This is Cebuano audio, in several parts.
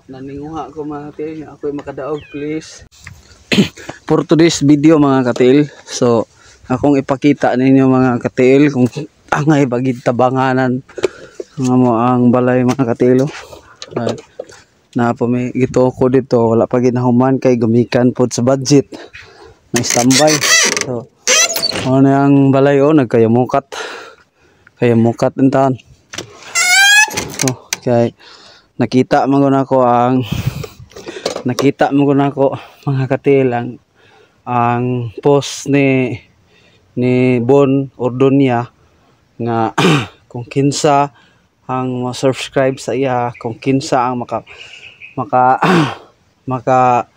Naninguha ko, mga katil, nga ako'y makadaog, please. For today's video, mga katil, so akong ipakita ninyo, mga katil, kung angay bagid tabanganan nga mo ang balay, mga katil, oh. Ay, na po may gituko dito, wala pa ginahuman kay gumikan pod sa budget na standby. So ano na ang balay, oh, nagkayamukat kayamukat in taon. So kay nakita mo nako, mga katil, ang post ni Bon Ordonia nga kung kinsa ang ma-subscribe sa iya, kung kinsa ang maka maka maka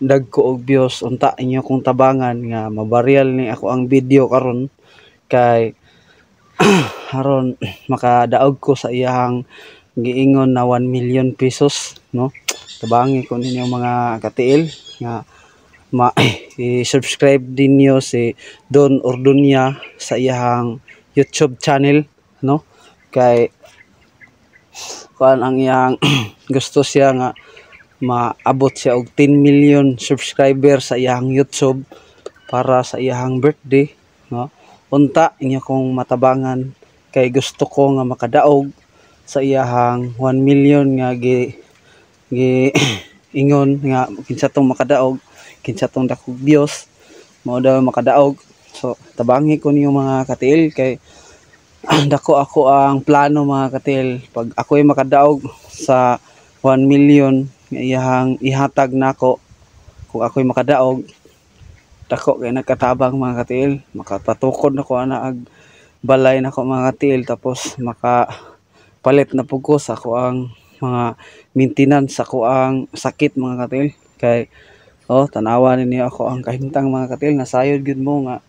dagko og views, unta inyo kong tabangan nga mabaryal ni ako ang video karon kay aron makadaog ko sa iyang giingon na 1 million pesos, no? Tabangi ko ninyo, mga katiil, nga ma i-subscribe ninyo si Don Ordonia sa iyang YouTube channel, no? Kay kuan ang iyang gusto siya nga maabot siya og 10 million subscriber sa iyang YouTube para sa iyang birthday, no? Unta inyo kong matabangan kay gusto ko nga makadaog sa iyahang 1 million nga gi gi ingon nga kinsa tong makadaog, kinsa tong dakog views, mao daw makadaog. So tabangi ko niyo, mga katil, kay dako ako ang plano, mga katil. Pag ako'y makadaog sa 1 million nga iyahang ihatag nako, kung ako'y makadaog, dako kay nagkatabang, mga katil. Makapatukod nako ana ag balay nako, mga katil, tapos maka palit na pud ko sa ako ang mga maintenance sa ako ang sakit, mga katil. Kay oh, tanawa ninyo ako ang kahimtang, mga katil. Nasayod gyud mo nga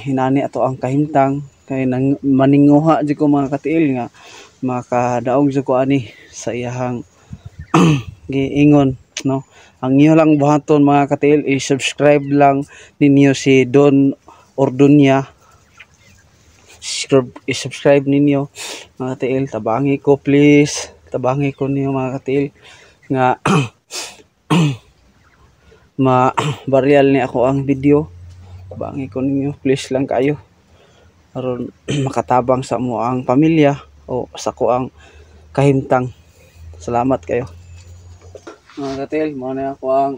hinani ato ang kahimtang kay nang maninguha jud ko, mga katil, nga makadaog jud ko ani sa iyahang giingon, no? Ang inyo lang buhaton, mga katil, i-subscribe lang ninyo si Don Ordonia. I-subscribe ninyo, mga katil. Tabangi ko, please. Tabangi ko ninyo, mga katil, nga ma baryal ni ako ang video. Tabangi ko ninyo, please lang kayo, aron makatabang sa mo ang pamilya o sa ko ang kahimtang. Salamat kayo, mga katil. Mao na ako ang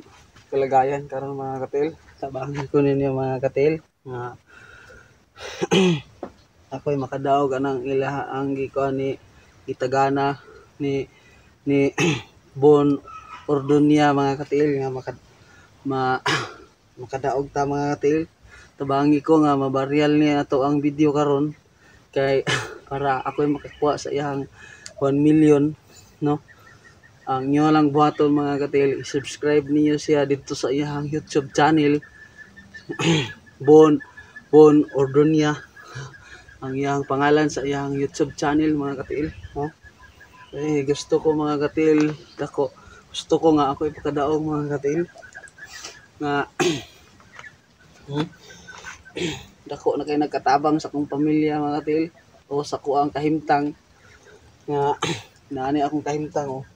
kalagayan karon, mga katil. Tabangi ko ninyo, mga katil, nga ako'y makadaog anang ilaha ang gikuan ni itagana ni Bon Ordonia, mga katil, nga makadaog ta, mga katil. Tabangi ko nga mabaryal ni ato ang video karon kay para ako'y makakuha sa iyang 1 million, no? Ang inyo lang buhaton, mga katil, i-subscribe niyo siya dito sa iyang YouTube channel, Bon Bon Ordonia ang iyang pangalan sa iyang YouTube channel, mga katil, no? Eh, gusto ko, mga katil, dako gusto ko nga ako ipakadaog, mga katil, nga dako na kay nagkatabang sa akong pamilya, mga katil, o sa kuang kahimtang nga naani akong kahimtang, oh.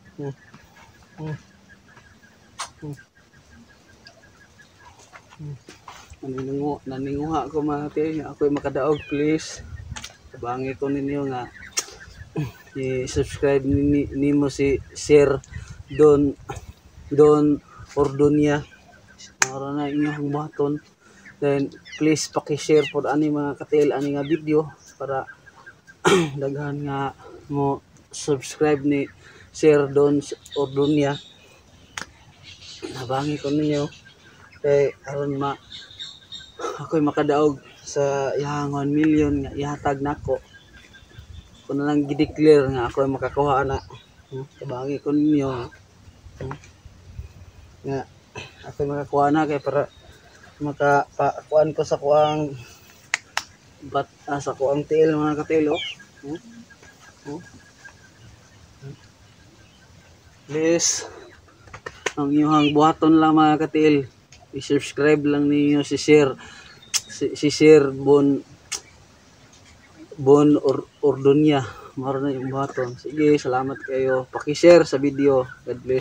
Naninguha ko, mga katil, nga ako'y makadaog, please. Tabangi ko ninyo nga i-subscribe nimo si Sir Don Don Ordonia. Mao na inyong buhaton. Then please paki-share pod ani, mga katil, ani nga video para daghan nga mo subscribe ni Sir Don Ordonia. Nabangi ko ninyo kay aron ma ako'y makadaog sa iyang 1 million nga ihatag nako. Ko na lang gideclare nga ako'y makakuha ana. Tabangi ko ninyo nga ako'y makakuha na kay para makapakuan ko sa kuang bat sa kuang tiil, mga katil, oh. Oh. Please, ang inyong buhaton lang, mga katil, i-subscribe lang ninyo si Sir Bon Bon Ordonia. Mao ra na yung buhaton. Sige, salamat kayo. Paki-share sa video. God bless.